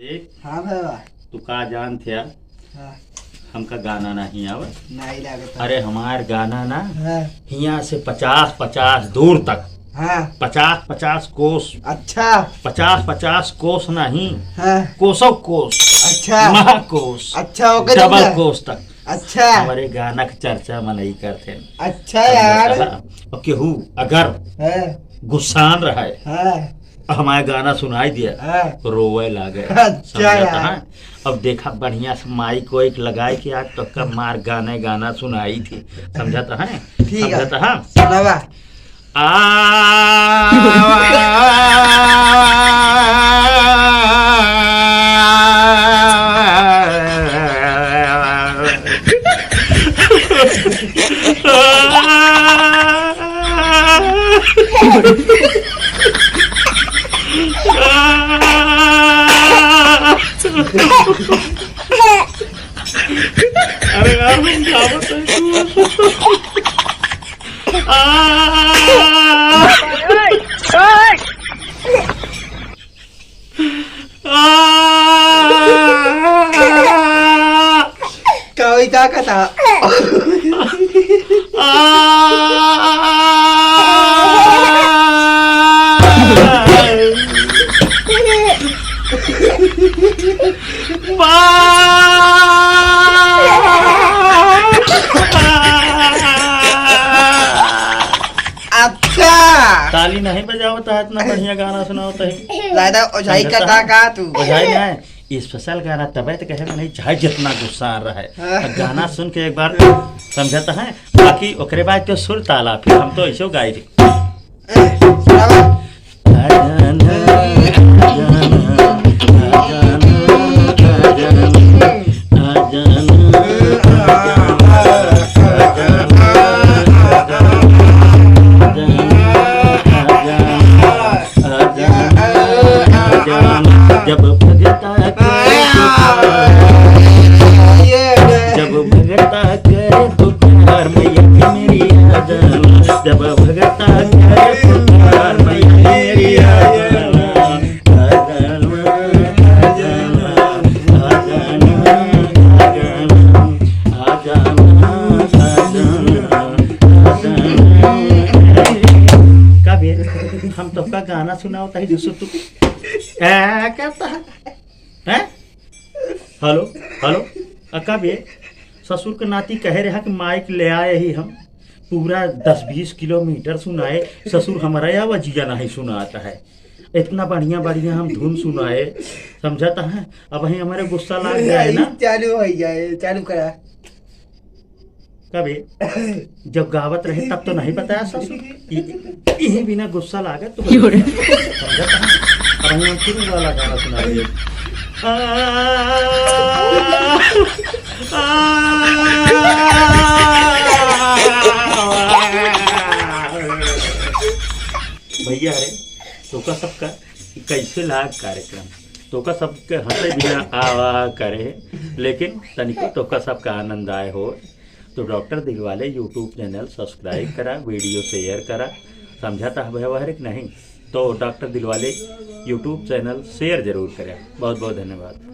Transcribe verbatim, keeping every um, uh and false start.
देख, हाँ भैया। तू का जानत है? हाँ। हमका गाना नहीं आवत। नहीं लागत है। अरे हमार गाना ना, हाँ। हियाँ से पचास पचास दूर तक। हाँ। पचास पचास कोस। अच्छा। पचास पचास कोस नहीं। हाँ। कोसौ कोस। अच्छा। महाकोस। अच्छा, ओके, डबल समझा। कोस तक। अच्छा। हमरे गाना के चर्चा मनई करते हैं। अच्छा समझा यार। था? और केहू अगर हाँ। गुस्सान रहे, हाँ। हमारे गाना सुनाई दिया, हाँ। रोवे लागे। अच्छा समझा था, यार। हाँ? अब देखा, बढ़िया से माइक वाइक लगाए के आज तो कब मार गाने गाना सुनाई थी, समझा था, हाँ? ठीक है। समझा था, हाँ? सुनावा। आ, अरे यार, हम क्या बताएं? आ, आ, कविता कथा। आ, अच्छा। ताली नहीं बजावत है, इतना बढ़िया गाना सुनावत है। ज्यादा ओझाई समझता करता है? का तू? ओझाई नहीं, ये स्पेशल गाना तबे तो कहे नहीं, चाहे जितना गुस्सा रहे। हाँ। अब गाना सुन के एक बार समझता है, बाकी ओकरे बाद तो सुर ताला, फिर हम तो ऐसे गाई थे। जब भगता करे पुकार, जब भगता करे पुकार, मैया मेरी आ जाना। जब भगता करे पुकार, मैया मेरी आ जाना। आ जाना, आ जाना, आ जाना, आ जाना। का बे, हम तोका गाना सुनावत ही, जसो तू ए, करता है? हैं? हेलो, हेलो, अ, का बे? ससुर के नाती कहे रहा कि माइक ले आए ही हम, पूरा दस बीस किलोमीटर सुनाए, ससुर हमारा आवाजिया नहीं सुनाता है। इतना बढ़िया बढ़िया हम धुन सुनाए, समझता है? अब वहीं हमारे गुस्सा लाग जाए ना। चालू हो जाए, चालू करा। कबे? जब गावत रहे तब तो नहीं बताया ससुर। इ-, इही बिना गुस्सा लागत तो योरे। समझत है? अब हम शुरू वाला गाना सुना रहे हैं। आ, आ, भैया रे, तोका सबका कैसे लाग कार्यक्रम? तोका सबके हंसे बिना आ, आ करे, लेकिन तनिको तोका सबका आनंद आए हो, तो डॉक्टर दिलवाले YouTube चैनल सब्सक्राइब करा, वीडियो शेयर करा, समझाता है व्यवहारिक नहीं, तो डॉक्टर दिलवाले YouTube चैनल शेयर जरूर करें। बहुत बहुत धन्यवाद।